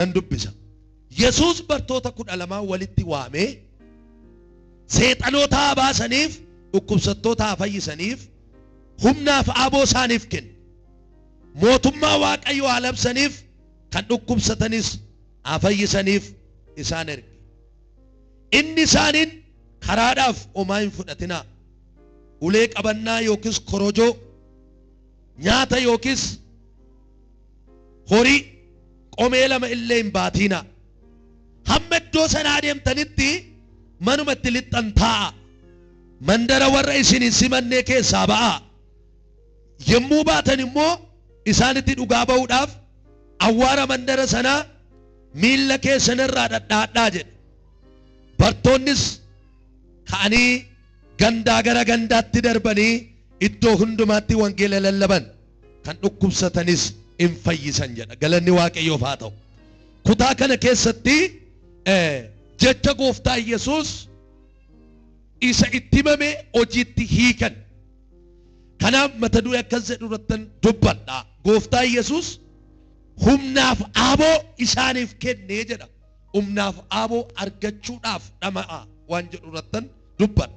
Nan dubbisa. Yesuus bartoota 12 walitti waamee seexanoota haa baasaniif, dhukkubsattoota haa fayyisaniif, humnaaf aaboo isaaniif kenne. Mootummaa Waaqayyoo haa labsaniif, kan dhukkubsatanis haa fayyisaniif isaan erge. Inni isaaniin karaadhaaf homaa hin fudhatinaa. Ulee qabannaa yookiis korojoo, nyaata yookiis horii qomee lama illee hin baatinaa. Hamma iddoo sanaa deemtanitti manumatti lixxan taa'a. Mandara warra isin hin simannee keessaa ba'aa. Yommuu baatan immoo isaanitti dhugaa ba'uudhaaf awwaara mandara sanaa miilla keessanirraa dhadhaadhaa jedhe. Bartoonnis ka'anii gandaa gara gandaatti darbanii iddoo hundumaatti wangeela lallaban, kan dhukkubsatanis in fayyisan jedha. Galanni Waaqayyoof haa ta'u. Kutaa kana keessatti jecha gooftaa Yesuus isa itti himame hojiitti hiikan. Kanaaf mata duree akkas jedhu irrattan dubbadha. Gooftaa Yesuus humnaaf aaboo isaaniif kennee jedha. Humnaaf aaboo argachuudhaaf dhama'a waan jedhu irrattan dubbadha.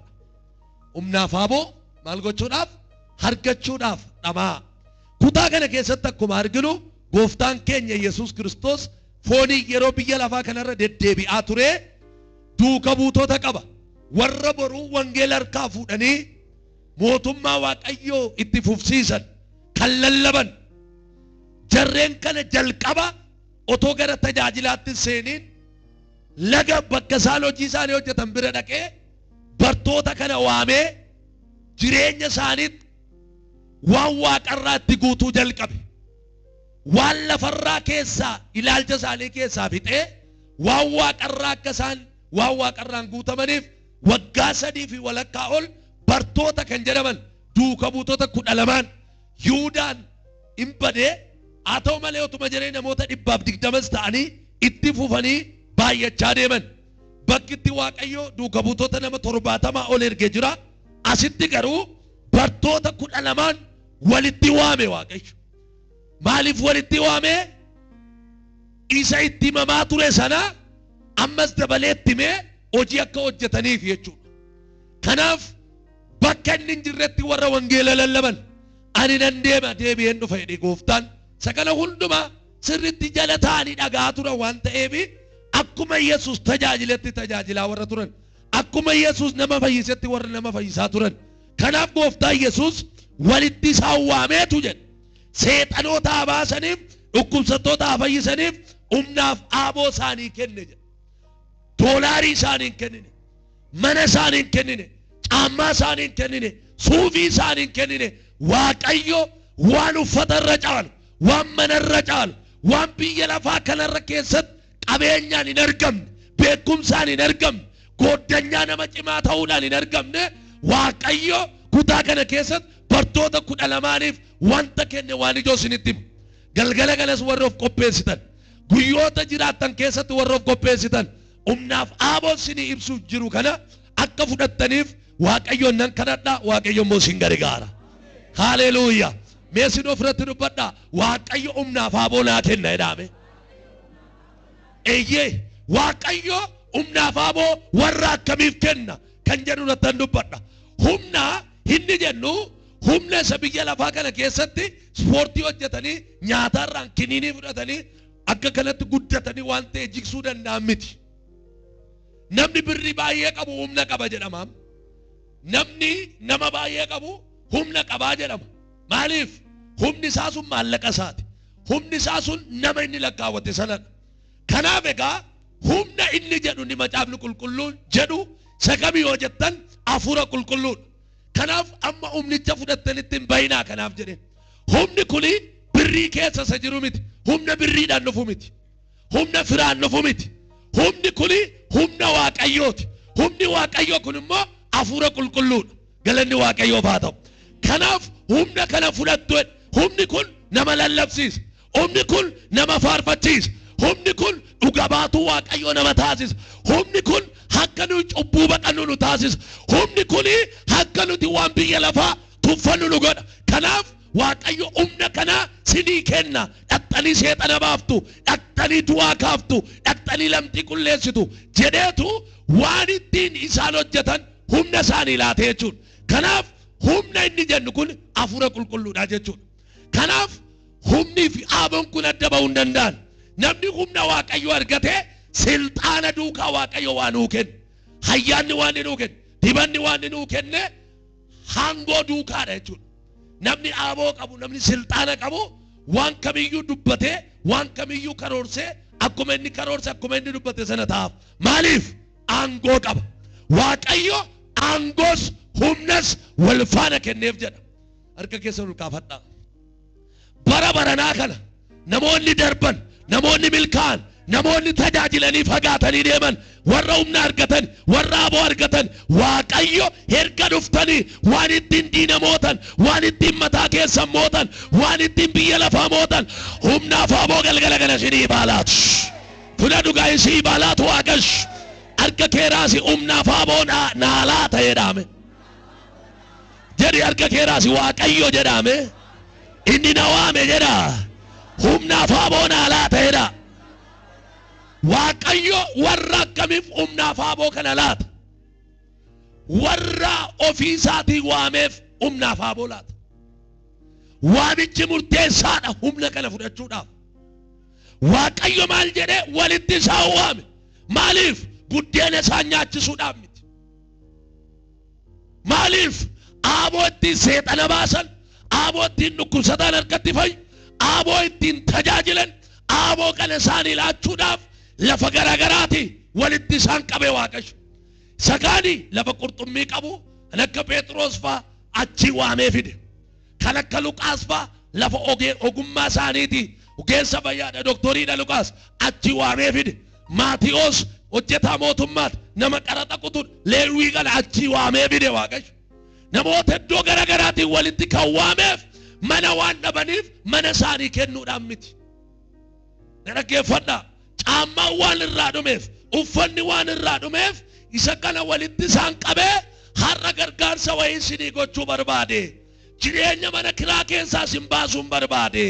Humnaaf aaboo maal gochuudhaaf? Argachuudhaaf dhama'a. Kutaa kana keessatti akkuma arginu gooftaan keenya Yesuus Kiristoos foonii yeroo biyya lafaa kanarra deddeebi'aa ture duuka buutota qaba. Warra boruu wangeela harkaa fuudhanii mootummaa Waaqayyoo itti fufsiisan kan lallaban. Jarreen kana jalqaba otoo gara tajaajilaatti seeniin laga bakka isaan hojii isaanii hojjetan bira dhaqee bartoota kana waamee jireenya isaaniitti waan waaqarraa itti guutuu jalqabe. Waan lafarraa keessaa ilaalcha isaanii keessaa fixee waan waaqarraa akka isaan waan waaqarraan guutamaniif waggaa 3 fi walakkaa ol bartoota kan jedhaman duuka buutota 12 Yihuudaan hin badee haa ta'u malee otuma jedhee namoota 120 ta'anii itti fufanii baay'achaa deeman. Bakki itti Waaqayyo duuka buutota nama 70 ol ergee jira. Asitti garuu bartoota 12 walitti waame Waaqayyo. Maaliif walitti waame? Isa itti himamaa ture sana ammas dabalee itti himee hojii akka hojjetaniif jechuudha. Kanaaf bakka inni hin jirretti warra wangeela lallaban ani nan deema deebi'een dhufa jedhee gooftaan isa kana hundumaa sirriitti jala taa'anii dhagaa turan waan ta'eef akkuma Yesuus tajaajiletti tajaajilaa warra turan, akkuma Yesuus nama fayyisetti warra nama fayyisaa turan. Kanaaf gooftaan Yesuus walitti isaan waameetu jedhe. Seexanoota haa baasaniif, dhukkubsattoota haa fayyisaniif humnaaf aaboo isaanii kenne jedhe. Doolaarii isaanii hin kennine, mana isaanii hin kennine, caammaa isaanii hin kennine, suufii isaanii hin kennine. Waaqayyo waan uffata irra caalu, waan mana irra caalu, waan biyya lafaa kanarra keessatti qabeenyaan hin argamne, beekumsaan hin argamne, gooddanyaa nama cimaa ta'uudhaan hin argamne, Waaqayyo kutaa kana keessatti bartoota 12 wanta kenne waan ijoo isinitti himu. Galgala kanas warra of qopheessitan, guyyoota jiraattan keessatti warra of qopheessitan, humnaaf aaboon isinii ibsuuf jiru kana akka fudhattaniif Waaqayyoon nan kadhadha. Waaqayyo immoo isin gargaara. Haleluuyaa. Mee isin ofirratti dubbadha. Waaqayyo humnaaf aaboo naa kenna jedhame. Eeyyee, Waaqayyo humnaaf aaboo warra akkamiif kenna kan jedhu irrattan dubbadha. Humna hinni jennu humna isa biyya lafaa kana keessatti ispoortii hojjetanii nyaatarraan kiniinii fudhatanii akka kanatti guddatanii waan ta'e jigsuu danda'an miti. Namni birrii baay'ee qabu humna qaba jedhama. Namni nama baay'ee qabu humna qabaa jedhama. Maaliif? Humni isaa sun maallaqa isaati. Humni isaa sun nama inni lakkaawwate sanadha. Kanaaf egaa humna inni jedhu inni macaafni qulqulluun jedhu isa kamii yoo jettan hafuura qulqulluudha. Kanaaf amma humnicha fudhattanitti hin bayinaa kanaaf jedheen. Humni kuni birrii keessa isa jiru miti. Humna birriidhaan dhufu miti. Humna firaan dhufu miti. Humni kuni humna Waaqayyooti. Humni Waaqayyoo kun immoo hafuura qulqulluudha. Galanni Waaqayyoof haa ta'u. Kanaaf humna kana fudhattu. Humni kun nama lallabsiisa. Humni kun nama faarfachiisa. Humni kun dhuga baatuu Waaqayyoo nama taasisa. Humni kun akka nuyi cubbuu baqannu nu taasisa. Humni kun akka nuti waan biyya lafaa tuffannu nu godha. Kanaaf Waaqayyo humna kana sinii kenna. Dhaqxanii seexana baaftu. Dhaqxanii du'aa kaaftu, dhaqxanii lamxii qulleessitu jedheetu waan ittiin isaan hojjetan humna isaanii laate jechuudha. Kanaaf humna inni jennu kun hafuura qulqulluudha jechuudha. Kanaaf humnii fi aaboon kun adda ba'uu hin danda'an. Namni humna Waaqayyoo argate silxaana duukaa Waaqayyo waa nuu kenne. Hayyaanni waan nuu kenne, dibanni waan nuu kenne hangoo duukaadha jechuudha. Namni aaboo qabu, namni silxaana qabu waan kamiyyuu dubbatee, waan kamiyyuu karoorsee, akkuma inni karoorse, akkuma inni dubbate sana ta'aaf. Maaliif? Aangoo qaba. Waaqayyo aangoos humnas wal faana kenneef jedha. Harka keessan ol kaafadhaa. Bara baranaa kana namoonni darban, namoonni milkaa'an, namoonni tajaajilanii fagaatanii deeman, warra humna argatan, warra aboo argatan, Waaqayyo erga dhuftanii waan ittiin diina mootan, waan ittiin mataa keessan mootan, waan ittiin biyya lafaa mootan, humnaaf aboo galgala kana isinii baalaatu. Fudhadhu gaa, isii baalaatu Waaqash. Harka keeraasi humnaaf aboo naa laata jedhame. Jedhi, harka keeraasi Waaqayyo jedhame. Inni na waame jedha. Humnaaf aboo naa laata jedha. Waaqayyo warra akkamiif humnaaf aboo kana laata? Warra ofii isaatii waameef humnaaf aboo laata. Waamichi murteessaadha humna kana fudhachuudhaaf. Waaqayyo maal jedhee walitti isaan waame? Maaliif? Buddeena isaan nyaachisuudhaaf miti. Maaliif? Aaboo ittiin seexana baasan, aaboo ittiin dhukkubsataan harkatti fayyu, aaboo ittiin tajaajilan, aaboo kana isaanii laachuudhaaf lafa garaagaraati walitti isaan qabee Waaqayyo. Sakaani lafa qurxummii qabu kan akka Phexros faa achi waamee fide. Kan akka Luqaas faa lafa ogummaa isaaniiti. Ogeessa fayyaadha, doktoriidha Luqaas, achi waamee fide. Maatiyoos hojjetaa mootummaati, nama qaraxa kutuudha. Leewwii kana achi waamee fide Waaqayyo. Namoota iddoo garaagaraatiin walitti kan waameef mana waan dhabaniif mana isaanii kennuudhaan miti. Na dhaggeeffadhaa. Caammaan waan irraa dhumeef, uffanni waan irraa dhumeef, isa kana walitti isaan qabee har'a gargaarsa wayii isinii gochuu barbaade. Jireenya mana kiraa keessaa isin baasuun barbaade.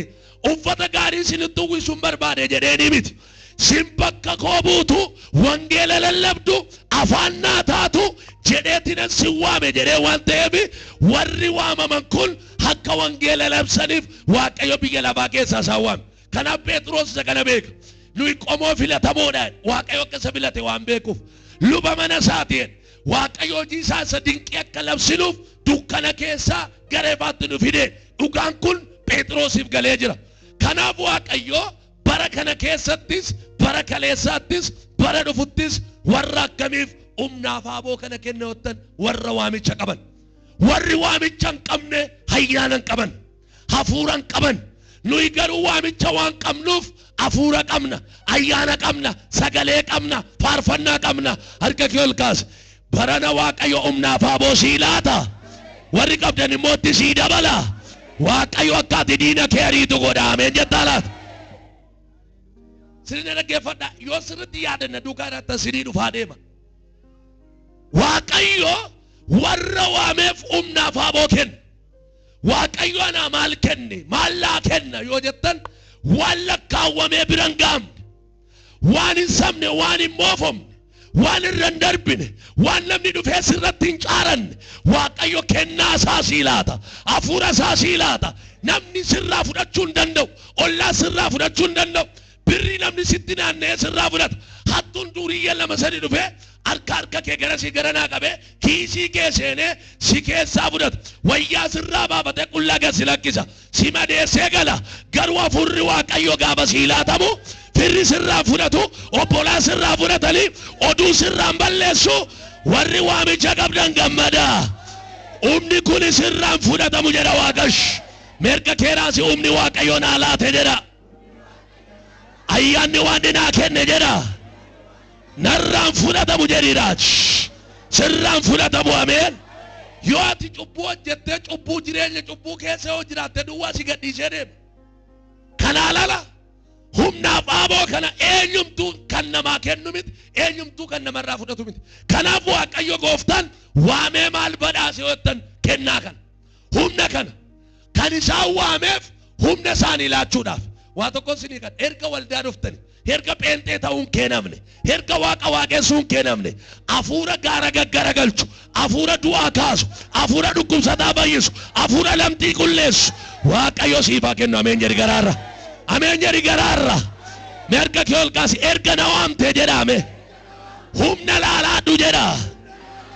Uffata gaarii isinitti uwwisuun barbaade jedheeni miti. Sin bakka koo buutu, wangeela lallabdu, afaan naa taatu jedheetinan sin waame jedhee waan ta'eef, warri waamaman kun akka wangeela labsaniif Waaqayyo biyya lafaa keessaa isaan waame. Kanaaf Phexros isa kana beeka. Nuyi qomoo filatamoodha. Waaqayyo akka isa filate waan beekuuf. Luba mana isaatiin Waaqayyo hojii isaa isa dinqii akka labsinuuf dukkana keessaa gara ifaatti nu fide. Dhugaan kun Phexrosiif galee jira. Kanaaf Waaqayyo bara kana keessattis, bara kaleessaattis, bara dhufuttis warra akkamiif humnaaf aboo kana kenne hottan? Warra waamicha qaban. Warri waamicha hin qabne hayyaana hin qaban. Hafuura hin qaban. Nuyi garuu waamicha waan qabnuuf hafuura qabna, ayyaana qabna, sagalee qabna, faarfannaa qabna. Harka kee ol kaas. Barana Waaqayyo humnaaf aboo sii laata. Warri qabdan immoo itti sii dabala. Waaqayyo akka ati diina kee ariitu godha. Ameen jettaa laata? Sirna dhaggeeffadha. Yoo sirriitti yaadanna duukaa irratti sinii dhufaa deema. Waaqayyo warra waameef humnaaf aboo kenna. Waaqayyo anaa maal kenne, maal laa kenna yoo jettan, waan lakkaawwamee bira hin gaamne, waan hin sabne, waan hin moofomne, waan irra hin darbine, waan namni dhufee sirratti hin caaranne, Waaqayyo kennaa isaa sii laata, hafuura isaa sii laata. Namni sirraa fudhachuu hin danda'u, ollaa sirraa fudhachuu hin danda'u. Birrii namni sitti naanna'ee sirraa fudhata. Hattuun duuriyyee lama sadi dhufee harka harka kee garasii garanaa qabee kiisii kee seenee si keessaa fudhata. Wayyaa sirraa baafatee qullaa gad si lakkisa. Si madeessee gala. Garuu hafuurri Waaqayyo gaafa sii laatamu firri sirraa fudhatu, obbolaa sirraa fudhatanii oduu sirraan balleessu. Warri waamicha qabdan gammadaa. Humni kun sirraan fudhatamu jedha Waaqash. Mirga keeraasi humni Waaqayyo naa laate jedha. Ayyaanni waan naa kenne jedha. Narraan fudhatamu jedhiidhaach. Sirraan fudhatamu, ameen. Yoo ati cubbuu hojjettee, cubbuu jireenya cubbuu keessa yoo jiraatte, duwwaa si gadhiisee deema. Kanaa lala humnaaf aaboo kana eenyumtuu kan namaa kennu miti, eenyumtuu kan namarraa fudhatu miti. Kanaaf Waaqayyo gooftaan waamee maal badhaase yoo jettan, kennaa kana, humna kana, kan isaan waameef humna isaanii laachuudhaaf. Waa tokko isinii kan erga waldaa dhuftani Erga pheenxee ta'uun kennamne, erga waaqa waaqessuun kennamne, hafuura gaara gaggaragalchu, hafuura du'aa kaasu, hafuura dhukkubsataa fayyisu, hafuura lamxii qulleessu Waaqayyo siif haa kennu. Ameen jedhi garaarra. Ameen jedhi garaarra. Mee harka kee ol kaasi, erga na waamtee jedhaame. Humna laalaadhu jedha.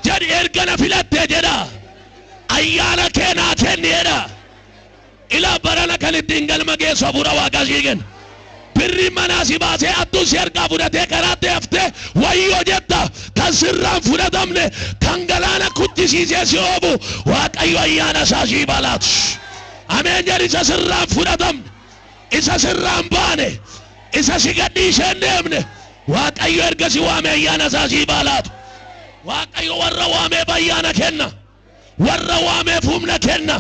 Jedhi erga na filattee jedha. Ayyaana kee naa kenni jedha. Ilaa barana kan ittiin galma geessu hafuura waaqaa sii kenna. Birri manaa si baasee attuu si harkaa fudhatee karaatti haftee wayyoo jetta, kan sirraan fudhatamne, kan galaana kuchisiisee si oofu Waaqayyo ayyaana isaa sii balaatu. Ameen jedhi. Isa sirraan fudhatamne, isa sirraan baane, isa si gadhiisee hin deemne, Waaqayyo erga si waame ayyaana isaa sii balaatu. Waaqayyo warra waameef ayyaana kenna, warra waameef humna kenna,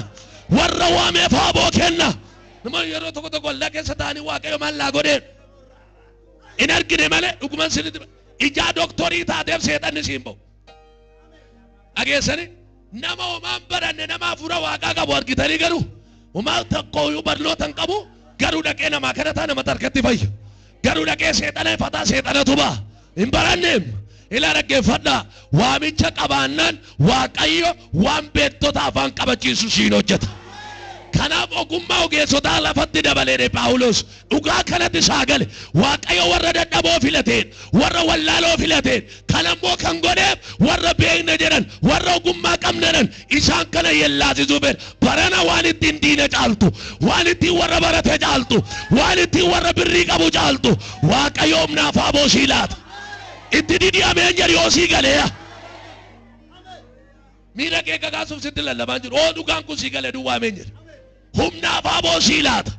warra waameef haaboo kenna. Namoonni yeroo tokko tokko waldaa keessa ta'anii Waaqayyo maal laa godheen hin argine malee, dhuguman sinitti ijaa doktorii taateef seexanni siin ba'u. Dhageessani, nama homaan baranne, nama hafuura waaqaa qabu argitanii, garuu homaa tokko iyyuu barnoota hin qabu, garuu dhaqee namaa kadhataa nama harkatti fayya. Garuu dhaqee seexana ifataa seexanatu ba'a. Hin baranneem. Ilaa, dhaggeeffadhaa, waamicha qabaannaan Waaqayyo waan beektota afaan qabachiisu siin hojjeta. Kanaaf ogummaa ogeessotaa lafatti dabaleedhe Phaawulos. Dhugaa kanatti saagale. Waaqayyo warra dadhaboo filateen, warra wallaaloo filateen, kanammoo kan godheef warra beekne jedhan, warra ogummaa qabne jedhan, isaan kana yellaasisuu fedha. Barana waan ittiin diina caaltu, waan ittiin warra barate caaltu, waan ittiin warra birrii qabu caaltu, Waaqayyo humnaaf haaboo sii laata. Itti didi, ameen jedhi yoo sii galeeya. Miira kee kakaasuuf sitti lallabaan jiru. Oo, dhugaan kun sii galee duwwaa ameen jedhi. Humnaaf haaboo sii laata.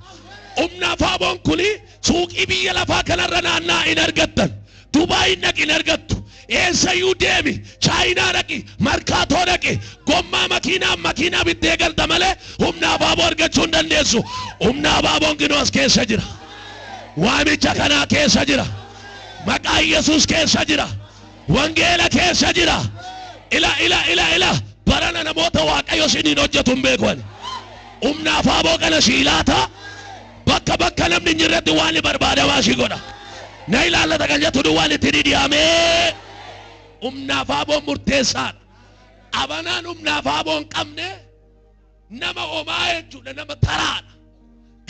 Humnaaf haaboon kuni suuqii biyya lafaa kanarra naannaa hin argattan. Dubaay dhaqi hin argattu. Eessayyuu deemi. Chaayinaa dhaqi. Markaatoo dhaqi. Gommaa makiinaa makiinaa bittee galta malee humnaaf haaboo argachuu hin dandeessu. Humnaaf haaboon kinoo as keessa jira. Waamicha kanaa keessa jira. Maqaa Yesuus keessa jira. Wangeela keessa jira. Ila ila ila ila, barana namoota Waaqayyo isiniin hojjetu hin beeku ani. Humnaaf haaboo kana sii laata. Bakka bakka namni hin jirretti waan barbaadamaa si godha. Na ilaallata kan jettu duwwaan itti didi'amee. Humnaaf haaboon murteessaadha. Abanaan humnaaf haaboo hin qabne nama homaa jechuudha, nama taraadha.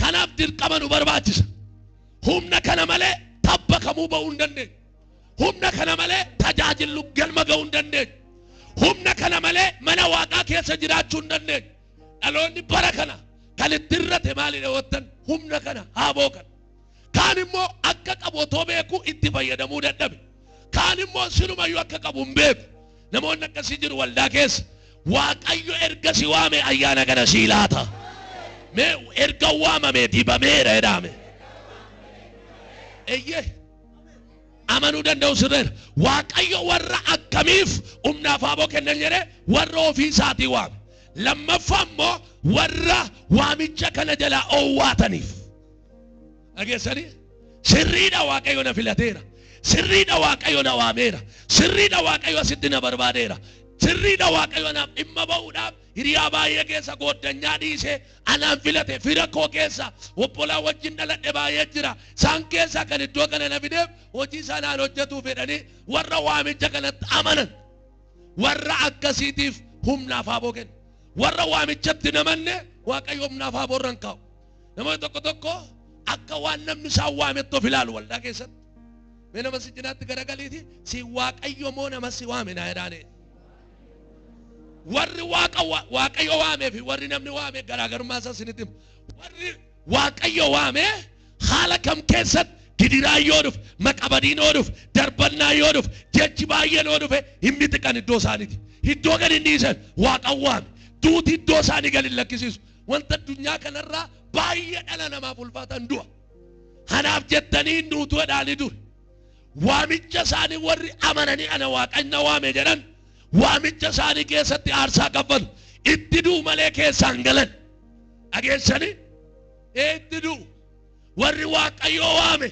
Kanaaf dirqama nu barbaachisa. Humna kana malee tabba kamuu ba'uu hin dandeenyu. Humna kana malee tajaajillu galma ga'uu hin dandeenyu. Humna kana malee mana waaqaa keessa jiraachuu hin dandeenyu. Dhaloonni bara kana kan itti irrate maalidha wottan? Humna kana, haaboo kana. Kaan immoo akka qabu otoo beeku itti fayyadamuu dadhabe. Kaan immoo silumayyuu akka qabu hin beeku. Namoonni akkasii jiru waldaa keessa. Waaqayyo erga si waame ayyaana kana sii laata. Mee erga waamame dibameera jedhame. Eeyyee. Amanuu danda'u sirreera. Waaqayyo warra akkamiif humnaaf haaboo kennan jedhee? Warra ofii isaatii waame. Lammaffaa immoo warra waamicha kana jalaa owwaataniif. Dhageessanii? Sirriidha, Waaqayyo na filateera. Sirriidha, Waaqayyo na waameera. Sirriidha, Waaqayyo asitti na barbaadeera. Sirriidha, Waaqayyo naaf dhimma ba'uudhaaf hiriyaa baay'ee keessa gooddanyaa dhiisee anaan filate. Fira koo keessa obbolaa wajjin dhaladhe baay'ee jira. Isaan keessaa kan iddoo kana na fideef hojii sanaan hojjetuu fedhanii warra waamicha kanatti amanan. Warra akkasiitiif humnaaf haaboo kenna. Warra waamichatti namanne Waaqayyo humnaaf haaboo irra hin kaa'u. Namoonni tokko tokko akka waan namni isaan waametti of ilaalu waldaa keessatti. Mee nama si cinaatti garagaliiti, si Waaqayyo moo nama si waame naa jedhaane. Warri waaqa Waaqayyo waamee fi warri namni waame garaagarummaa isaa isinitti himu. Warri Waaqayyo waame haala kam keessatti gidiraan yoo dhufe, maqabadiin yoo dhufe, darbannaa yoo dhufe, jechi baay'een yoo dhufe hin mixiqan iddoo isaaniiti. Iddoo gadi hin dhiisan, Waaqan waame. Duuti iddoo isaanii gadi hin lakkisiisu. Wanta addunyaa kanarraa baay'ee dhala namaaf ulfaatan du'a. Kanaaf jettanii hin duutu jedhaanii dur. Waamicha isaanii warri amananii ana Waaqanna waame jedhan waamicha isaanii keessatti aarsaa kaffalu. Itti du'u malee keessaan galan. Dhageessanii? Itti du'u. Warri Waaqayyoo waame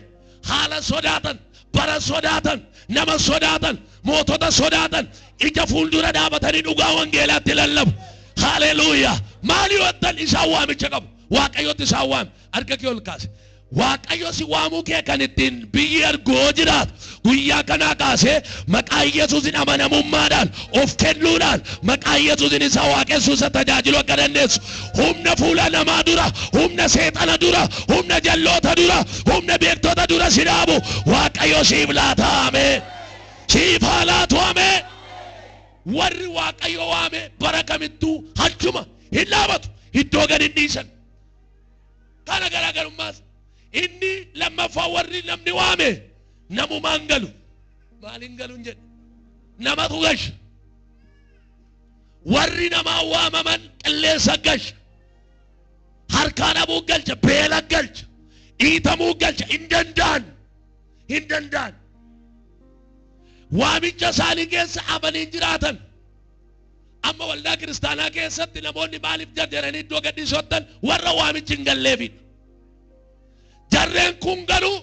haala sodaatan, bara sodaatan, nama sodaatan, mootota sodaatan, ija fuuldura dhaabatanii dhugaa wangeelaatti lallabu. Haleluuyaa! Maali yoo jettan, isaan waamicha qabu. Waaqayyotti isaan waame. Harka kee ol kaase. Waaqayyo si waamuu kee kan ittiin biyyi argoo jiraatu guyyaa kanaa kaasee maqaa Yesuusin amanamummaadhaan of kennuudhaan maqaa Yesuusin isa waaqessuu isa tajaajilu akka dandeessu humna fuula namaa dura, humna seexana dura, humna jalloota dura, humna beektota dura si dhaabu Waaqayyo siif laata. Ameen. Siif haa laatu. Ameen. Warri Waaqayyo waame bara kamittuu hachuma hin dhaabatu, iddoo gad hin dhiisan. Kana garaagarummaas inni lammaffaa warri namni waame namumaan galu. Maaliin galu hin jedhe, namatu gasha. Warri namaa waamaman qilleensa gasha, harkaa dhabuu galcha, beela galcha, dhiitamuu galcha. Hin danda'an, hin danda'an. Waamicha isaanii keessa amanii jiraatan. Amma waldaa kiristaanaa keessatti namoonni maaliif jarjaranii iddoo gadhiisottan warra waamichi hin galleefidha. Jarreen kun garuu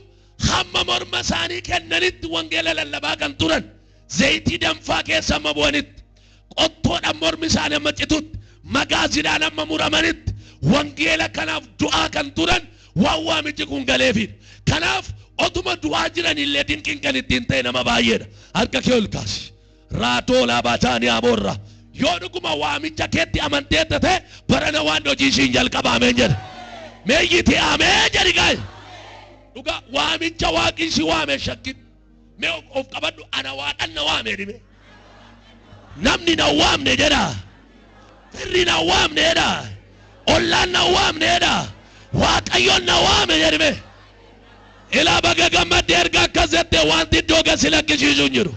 hamma morma isaanii kennanitti wangeela lallabaa kan turan, zayitii danfaa keessa amma bu'anitti, qottoodhaan mormi isaanii amma citutti, magaaziidhaan amma muramanitti wangeela kanaaf du'aa kan turan waan waamichi kun galeefidha. Kanaaf otuma du'aa jiran illee dinqiin kan ittiin ta'e nama baay'eedha. Harka kee ol kaasi. Raatoo laabaataanii aboorra. Yoo dhuguma waamicha keetti amanteetta ta'e barana waan hojii ishiin jalqaba. Ameen jedha. Meeyyiti ameen jedhi gaa'e. Dhugaa waamicha waaqni si waame shakkin. Mee of qabadhu, ana waaqan na waame dhime. Namni na waamne jedha. Firri na waamne jedha. Ollaan na waamne jedha. Waaqayyoon na waame jedhime. Ilaa baga gammaddee erga akkas jettee wanti iddoo gasi lakkisiisu hin jiru.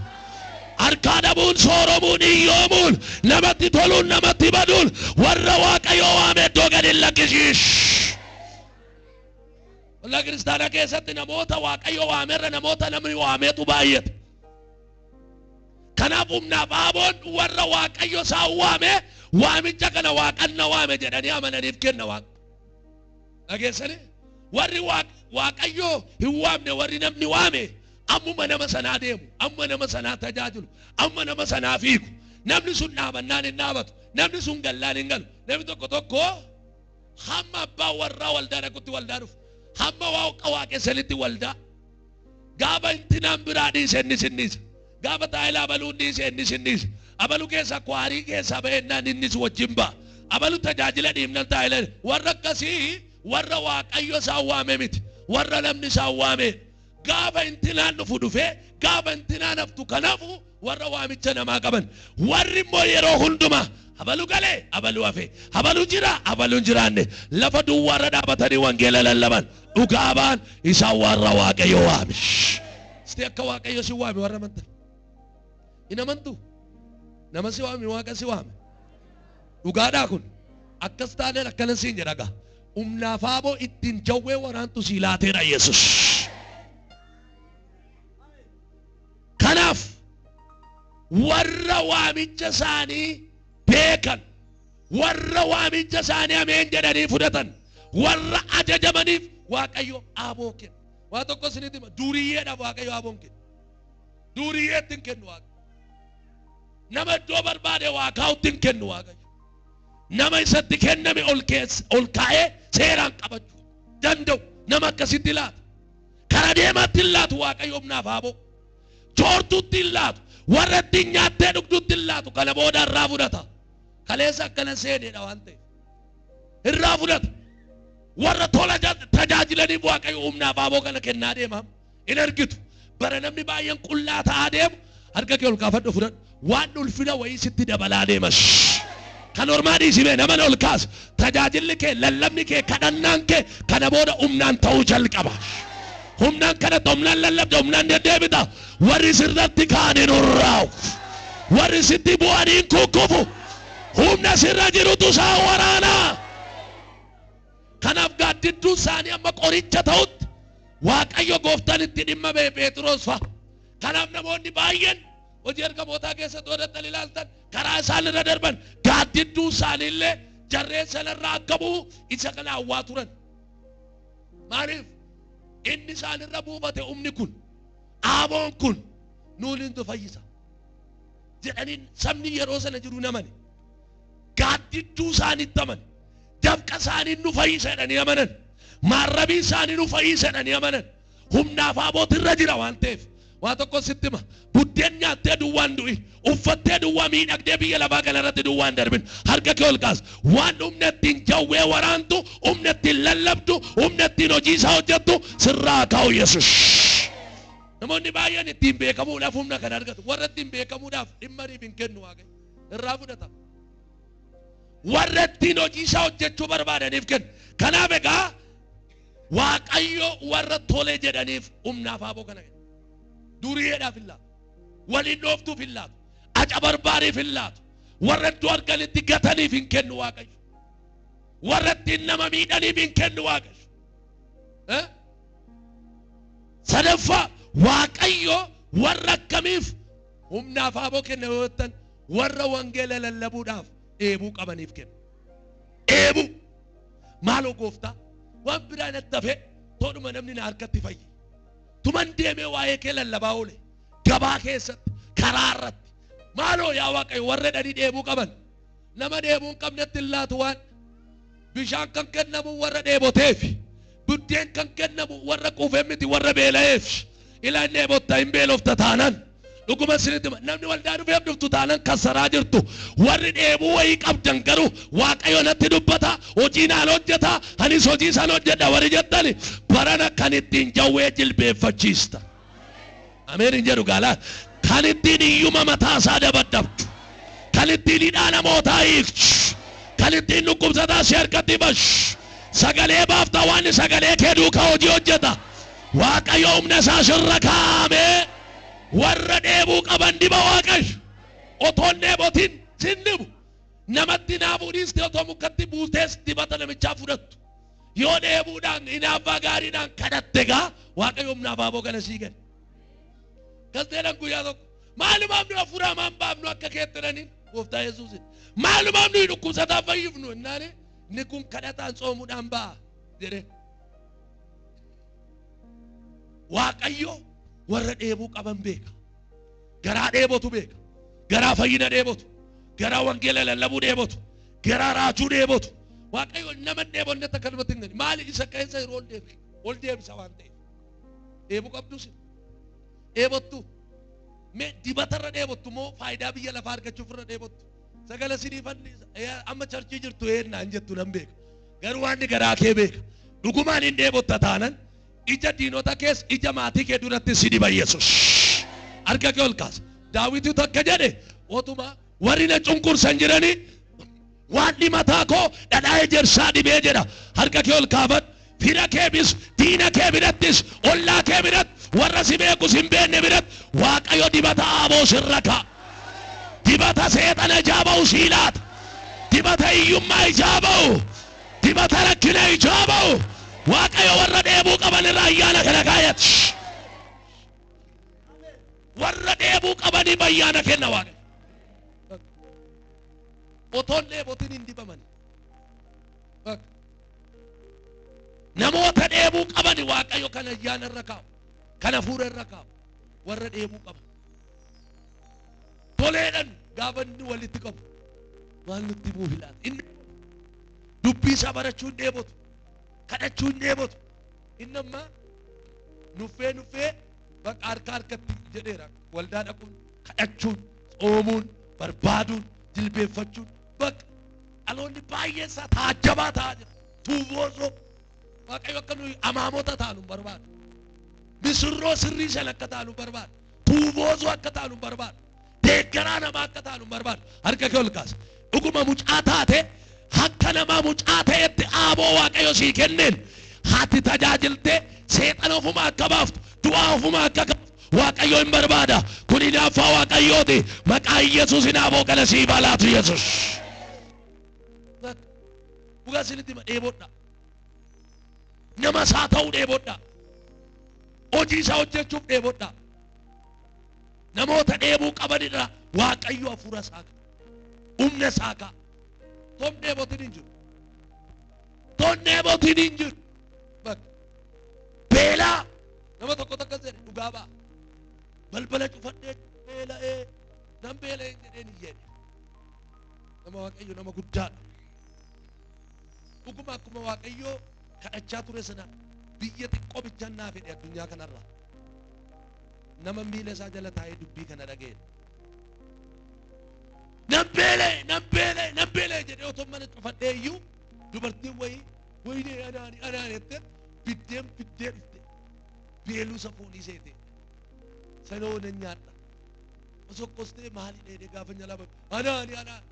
Harkaa dhabuun, sooromuun, hiyyoomuun, namatti toluun, namatti baduun warra Waaqayyoo waame iddoo gadi hin lakkisiisu. Waldaa kiristaanaa keessatti namoota Waaqayyo waamerra namoota namni waameetu baay'ata. Kanaaf humnaaf aaboon warra Waaqayyo isaan waame waamicha kana waaqan na waame jedhanii amananiif kenna Waaqa. Dhageessanii? Warri Waaqayyo hin waamne, warri namni waame ammuma nama sanaa deemu, ammuma nama sanaa tajaajilu, ammuma nama sanaa fiigu. Namni sun dhaabannaan hin dhaabatu, namni sun gallaan hin galu. Namni tokko tokko hamma abbaa warraa waldaa dhaqutti waldaa dhufu, hamma waaqa waaqessanitti waldaa. Gaafa intinaan biraa dhiise innis hin dhiisa. Gaafa taayilaa abaluun dhiise innis hin dhiisa. Abalu keessa kwaarii keessaa ba'ennaan innis wajjin ba'a. Abalu tajaajila dhiibnan taayilaa. Warra akkasii warra Waaqayyo isaan waame miti. Warra namni isaan waame. Gaafa intinaan dhufu dhufee gaafa intinaan haftu kanaafu warra waamicha namaa qaban. Warri immoo yeroo hundumaa abalu galee abalu hafe, abalu jira abalu hin jiraanne, lafa duwwaarra dhaabatanii wangeela lallaban dhugaa ba'an isaan warra Waaqayyo waame. Isti akka Waaqayyo si waame warra amantan. Hin amantu? Nama si waame, Waaqa si waame. Dhugaadhaa kun. Akkas taanaan akkana siin jedha gaa. Humnaaf aaboo ittiin jawwee waraantu sii laateera Yesus. Kanaaf warra waamicha isaanii beekan, warra waamicha isaanii ameen jedhanii fudhatan, warra ajajamaniif Waaqayyo aaboo kenna. Waa tokko isinitti hima, duuriyyeedhaaf Waaqayyo aaboon kenna. Duuriyyeetti hin kennu Waaqayyo. Nama iddoo barbaade waa kaa'utti hin kennu Waaqayyo. Nama isatti kenname ol keessa ol kaa'ee seeraan qabachuu danda'u nama akkasitti laata. Kara deemaatti hin laatu Waaqayyo humnaaf aaboo. Joortuutti hin laatu. Warra ittiin nyaattee dhugduutti hin laatu. Kana booda irraa fudhata. Kaleessa akkana seenedha waan ta'eef. Irraa fudhata. Warra tola tajaajilaniif Waaqayyo humnaaf aaboo kana kennaa deema. Hin argitu. Bara namni baay'een qullaa ta'aa deemu harka kee ol kaafadhu fudhadhu. Waan ulfina wayii sitti dabalaa deema. Kan ormaa dhiisime nama ol kaasa. Tajaajilli kee, lallabni kee, kadhannaan kee kana booda humnaan ta'uu jalqaba. Humnaan kadhatta, humnaan lallabda, humnaan deddeebita. Warri sirratti ka'an hin hurraa'u. Warri sitti bu'an hin kukkufu. Humna sirra jirutu isaan waraana. Kanaaf gaaddidduun isaanii amma qoricha ta'utti Waaqayyo gooftaan itti dhimma ba'e Phexros fa'a. Kanaaf namoonni baay'een hojii ergamootaa keessatti warra ilaaltan karaa isaan irra darban gaaddidduu isaaniillee jarreen sanarraa akka bu'u isa kana hawwaa turan. Maaliif? Inni isaan irra buufate humni kun, aaboon kun nuun hin fayyisa jedhanii sabni yeroo sana jiru namani. Gaaddidduu isaaniitti amane. Dafqa isaanii nu fayyisa jedhanii amanan. Maarrabii isaanii nu fayyisa jedhanii amanan. Humnaaf abootirra jira waan ta'eef. Waa tokko sitti hima. Buddeen nyaattee duwwaan du'i. Uffattee duwwaa miidhagdee biyya lafaa kanarratti duwwaan darbin. Harka kee ol kaas. Waan humna ittiin jawwee waraantu, humna ittiin lallabdu, humna ittiin hojii isaa hojjettu sirraa kaa'u Yesuus. Namoonni baay'een ittiin beekamuudhaaf humna kana argatu. Warra ittiin beekamuudhaaf dhimma riif hin kennu Waaqayyo. Irraa fudhata. Warra ittiin hojii isaa hojjechuu barbaadaniif kenna. Kanaaf egaa Waaqayyo warra tole jedhaniif humnaaf aboo kana kenna. Duriyeedhaaf hin laatu. Waliin dhooftuuf hin laatu. Aca barbaariif hin laatu. Warra iddoo arganitti gataniif hin kennu Waaqayyo. Warra ittiin nama miidhaniif hin kennu Waaqayyo. Sadaffaa Waaqayyo warra akkamiif humnaaf aboo kenna yoo jettan warra wangeela lallabuudhaaf dheebuu qabaniif kenna. Dheebuu. Maaloo gooftaa waan biraa natti hafe toodhuma namni na harkatti fayyi. Tuman deemee waa'ee kee lallabaa oole. Gabaa keessatti, karaa irratti. Maaloo yaa Waaqayyo warra dhadhii dheebuu qaban. Nama dheebuu hin qabnetti hin laatu waan. Bishaan kan kennamu warra dheeboteef. Buddeen kan kennamu warra quufee miti warra beela'eef. Ilaan dheebotta hin beelofta taanan. Dhuguma isinitti hima. Namni waldaa dhufeef dhuftu taanan kassaraa jirtu. Warri dheebuu wayii qabdan garuu Waaqayyo natti dubbata, hojii naan hojjeta, anis hojii isaan hojjedha warri jettani barana kan ittiin jawwee jilbeeffachiista. Ameen hin jedhu gaalaa. Kan ittiin hiyyuma mataa isaa dabaddabdu. Kan ittiin hidhaa namootaa hiiktu. Kan ittiin dhukkubsataa si harkatti bash. Sagalee baafta waan sagalee kee duukaa hojii hojjeta. Waaqayyo humna isaa sirra kaa'amee warra dheebuu qaban diba Waaqayyo. Otoo hin dheebotin sin dibu. Namatti hinaafuu dhiiste otoo mukatti buutees dibata namichaa fudhattu. Yoo dheebuudhaan hinaaffaa gaariidhaan kadhatte gaa Waaqayyo humnaaf aboo kana sii kenna. Kas jedhan guyyaa tokko maalumaaf nu hafuura hamaan baafnu akka keetti jedhaniin gooftaa Yesuusin. Maalumaaf nuyi dhukkubsataa fayyifnu jennaani inni kun kadhataan tsoomuudhaan ba'a jedhee. Waaqayyo warra dheebuu qaban beeka. Garaa dheebotu beeka. Garaa fayyina dheebotu. Garaa wangeela lallabuu dheebotu. Garaa raajuu dheebotu. Waaqayyo nama hin dheebonnetti akkanumatti hin gadi. Maali isa keessa yeroo ol deebi. Ol deebisa waan ta'eef. Dheebuu qabdus. Dheebottu. Mee dibatarra dheebottu moo faayidaa biyya lafaa argachuuf irra dheebottu? Sagala siniifan amma charchii jirtu eennaa hin jettu nan beeka. Garuu waan inni garaa kee beeka. Dhugumaan hin dheebotta taanan ija diinota kees ija maatii kee duratti si diba Yesuus. Harka kee ol kaasa. Daawititu akka jedhe otuma warri na cunqursan jiranii waan mataa koo dhadhaa ejersaa dhibee jedha. Harka kee ol kaafadhu. Fira kee bis diina kee birattis ollaa kee biratti warra si beekus hin beekne biratti Waaqayyo dibata aaboo sirra kaa'a. Dibata seexana ijaa ba'u sii laata. Dibata hiyyummaa ijaa ba'u. Dibata rakkina ijaa ba'u. Waaqayyo warra dheebuu qaban irra ayyaana kana kaayati. Warra dheebuu qabaniif ayyaana kenna Waaqayyo. Otoon dheebotin hin dibaman. Namoota dheebuu qaban Waaqayyo kan ayyaana irra kaa'u. Kan hafuura irra kaa'u. Warra dheebuu qaban. Toleedhaan gaafa inni walitti qabu. Maal nutti himuuf laata? Inni dubbii isaa barachuu hin dheebotu. Kadhachuu hin dheebotu. Inni amma nuffee nuffee bakka harka harkatti jedheera. Waldaa dhaquun, kadhachuun, tsoomuun, barbaaduun, jilbeeffachuun bakka dhaloonni baay'een isaa taajjabaa ta'aa jira. Tuuboosoo Waaqayyo akka nuyi amaamota taanu hin barbaadu. Misirroo sirrii sana akka taanu hin barbaadu. Tuuboosoo akka taanu hin barbaadu. Deeggaraa namaa akka taanu hin barbaadu. Harka kee ol kaasa. Dhuguma mucaa taate akka namaa mucaa ta'etti aaboo Waaqayyo sii kenneen haati tajaajiltee seexana ofuma akka baaftu du'aa ofuma akka kaaftu Waaqayyo hin barbaada. Kun hinaaffaa Waaqayyooti. Maqaa Yesuus hinaafoo kana siif haa laatu Yesuus. Dhugaa isinitti hima dheebodha. Nama isaa ta'uu dheebodha. Hojii isaa hojjechuuf dheebodha. Namoota dheebuu qabanidha. Waaqayyo hafuura isaa ka'a. Humna isaa ka'a. Tom dheebotin hin jiru. Tom dheebotin hin jiru. Beelaa nama tokko tokko jedhe dhugaa ba'a. Balbala cufadhee beela'ee nan beela'ee jedheen hin jedhe. Nama Waaqayyo nama guddaadha. Dhuguma akkuma Waaqayyo Kadhachaa ture sana biyya xiqqoo bichaan naa fedhe addunyaa kanarra. Nama miila isaa jala taa'ee dubbii kana dhaga'e. Nan beelee, nan beelee, nan beelee jedhee otoo mana cufadhee iyyuu dubartiin wayii wayinee anaani anaani jettee biddeen fiddee dhufte. Beeluu isa foonii seete. Sanoo nan nyaadha. Osoo kostee maali dheedhee gaafa nyalaa anaani anaani.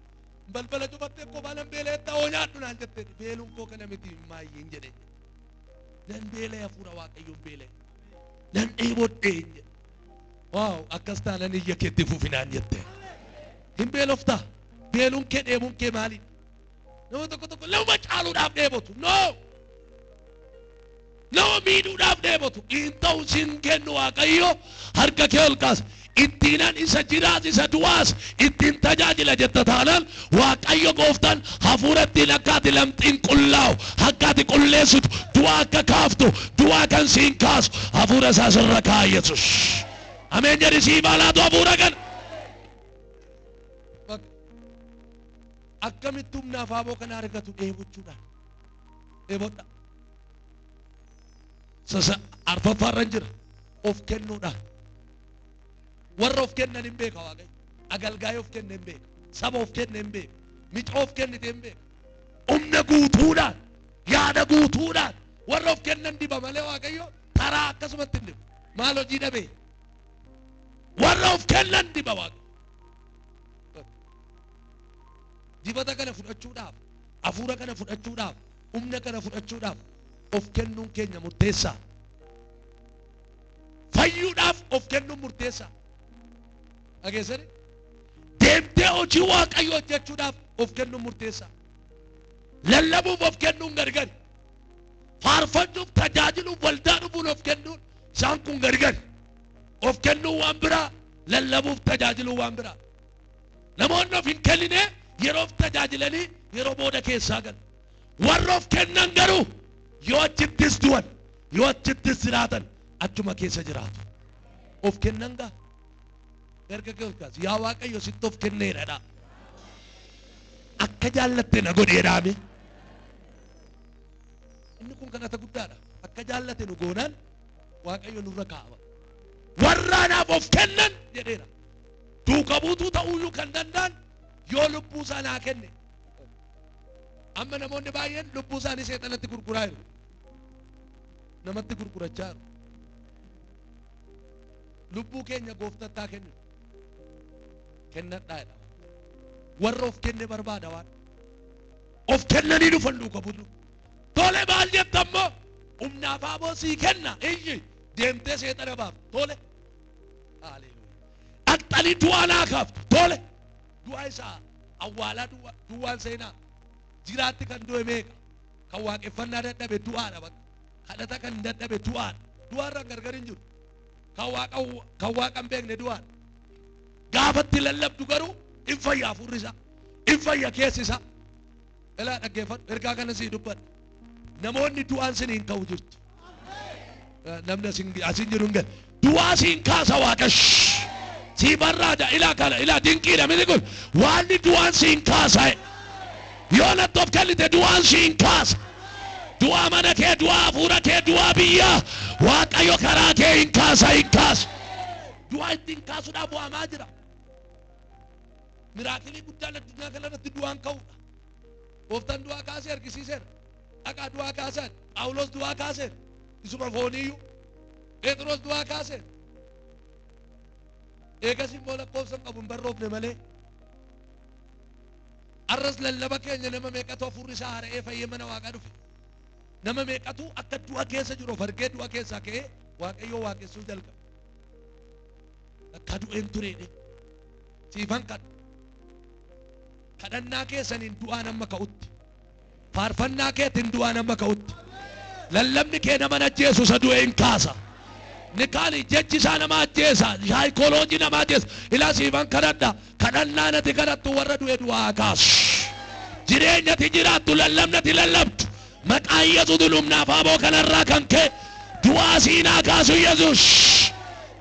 Balbala cufattee kophaa nan beelee ta'oo nyaadhu naan jettee beeluun koo kana miti maayyiin jedhe. Nan beelee hafuura Waaqayyoon beelee. Nan dheebodhee jedhe. Waaw akkas taanaan iyya keetti fufinaan jette. Hin beeloftaa? Beeluun kee dheebuun kee maali? Nama tokko tokko nama caaluudhaaf dheebotu. No! Nama miidhuudhaaf dheebotu. Hin ta'u siin kennu Waaqayyo harka kee ol kaasa. Ittiinan isa jiraas isa du'aas ittiin tajaajila jetta taanaan Waaqayyo gooftaan hafuura ittiin akka ati lamxiin qullaa'u akka ati qulleessitu du'aa akka kaaftu du'aa kan siin kaasu hafuura isaa sirra kaa'a Yesuus. Ameen jedhi siif haa laatu hafuura kana. Akkamitti humna afaaboo kana argatu dheebochuudhaan. Dheebodha. Sasa arfaffaarra jira. Of kennuudhaan. Warra of kennan hin beeka Waaqayyo. Agalgaayee of kenne hin beeka. Saba of kenne hin beeka. Micoo of kennite hin beeka. Humna guutuudhaan, yaada guutuudhaan warra of kennan diba malee Waaqayyo taraa akkasumatti hin dibu. Maal hojii dhabee? Warra of kennan diba Waaqayyo. Dibata kana fudhachuudhaaf, hafuura kana fudhachuudhaaf, humna kana fudhachuudhaaf of kennuun keenya murteessaa. Fayyuudhaaf of kennuun murteessaa. Dhageessanii? Deemtee hojii Waaqayyoo hojjechuudhaaf of kennuun murteessaa. Lallabuuf of kennuun gargari. Faarfachuuf, tajaajiluuf, waldaa dhufuun of kennuun isaan kun gargari. Of kennuun waan biraa, lallabuuf tajaajiluun waan biraa. Namoonni of hin kennine yeroof tajaajilanii yeroo booda keessaa galu. Warra of kennan garuu yoo achittis du'an, yoo achittis jiraatan achuma keessa jiraatu. Of kennan gaa. Erga kee ol kaasi. Yaa Waaqayyo sitti of kenneera dha. Akka jaallatte na godhee dhaame. Inni kun kadhata guddaadha. Akka jaallate nu goonaan Waaqayyo nurra kaa'a. Warra anaaf of kennan jedheera. Duuka buutuu ta'uyyuu kan danda'an yoo lubbuu isaa naa kenne. Amma namoonni baay'een lubbuu isaanii seexanatti gurguraa jiru. Namatti gurgurachaa jiru. Lubbuu keenya gooftattaa kennu. Kennadhaa jedha. Warra of kenne barbaada waan. Of kennanii dhufan duuka buutuu. Tole maal jetta ammoo humnaaf aboo sii kenna iyyi deemtee seexana baaf tole. Haleluuyaa. Dhaqxanii du'aa naa kaaftu tole. Du'a isaa awwaalaa duwwaan seenaa jiraatti kan du'e meeqa kan waaqeffannaa dadhabe du'aadha bakka kadhata kan dadhabe du'aadha du'aarraan gargar hin jiru kan waaqa hin beekne du'aadha gaafatti lallabdu garuu hin fayya hafuurri isaa hin fayya keessi isaa ilaa dhaggeeffadhu ergaa kana sii dubbadha namoonni du'aan siniin ka'u jirtu namni asin jiru hin galu du'aa siin kaasa Waaqash si barraada ilaa kana ilaa dinqiidha miti kun waanni du'aan siin kaasa yoo natti of kennite du'aan siin kaasa du'aa mana kee du'aa hafuura kee du'aa biyyaa Waaqayyo karaa kee hin kaasa hin kaasa du'aa ittiin kaasuudhaaf waamaa jira. Miraakilii guddaan addunyaa kanarratti du'aan ka'uudha. Gooftaan du'aa kaasee argisiiseera. Dhaqaa du'aa kaasan Phaawulos du'aa kaaseera. Isuma fooniyyuu Phexros du'aa kaaseera. Eegas immoo lakkoofsa hin qabu hin barroofne malee. Arras lallaba keenya nama meeqatu hafuurri isaa haara'ee fayyee mana Waaqaa dhufe. Nama meeqatu akka du'a keessa jiru of argee du'a keessaa ka'ee Waaqayyoo waaqessuu jalqabe. Akka du'een tureedhe. Siifan kadhu. Kadhannaa keessaniin du'aan amma ka'utti. Faarfannaa keetiin du'aan amma ka'utti. Lallabni kee nama ajjeesu isa du'e hin kaasa. Ni kaani jechi isaa nama ajjeesa. Saayikooloojii nama ajjeesa. Ilaa siifan kadhadha. Kadhannaa nati kadhattu warra du'e du'aa kaasu. Jireenyati jiraattu lallabnati lallabtu. Maqaan Yesuusin humnaaf aboo kanarraa kan ka'e du'aa siinaa kaasu Yesuus.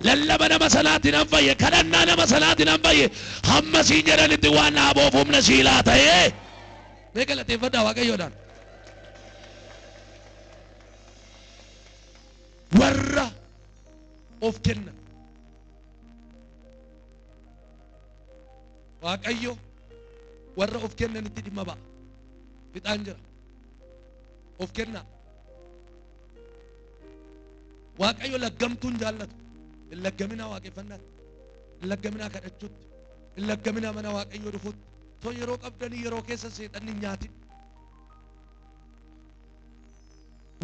Lallaba nama sanaatti nan fayye kadhannaa nama sanaatti nan fayye hamma siin jedhanitti waan aboof humna sii laata. Mee galateeffadhaa Waaqayyoodhaan. Warra of kennan. Waaqayyo warra of kennanitti dhimma ba'a. Fixaan jira. Of kennaa. Waaqayyo laggamtuun jaallatu. Hin laggaminaa waaqeffannaatti. Hin laggaminaa kadhachuutti. Hin laggaminaa mana Waaqayyoo dhufuutti. Too yeroo qabdanii yeroo keessa seexanni hin nyaatin.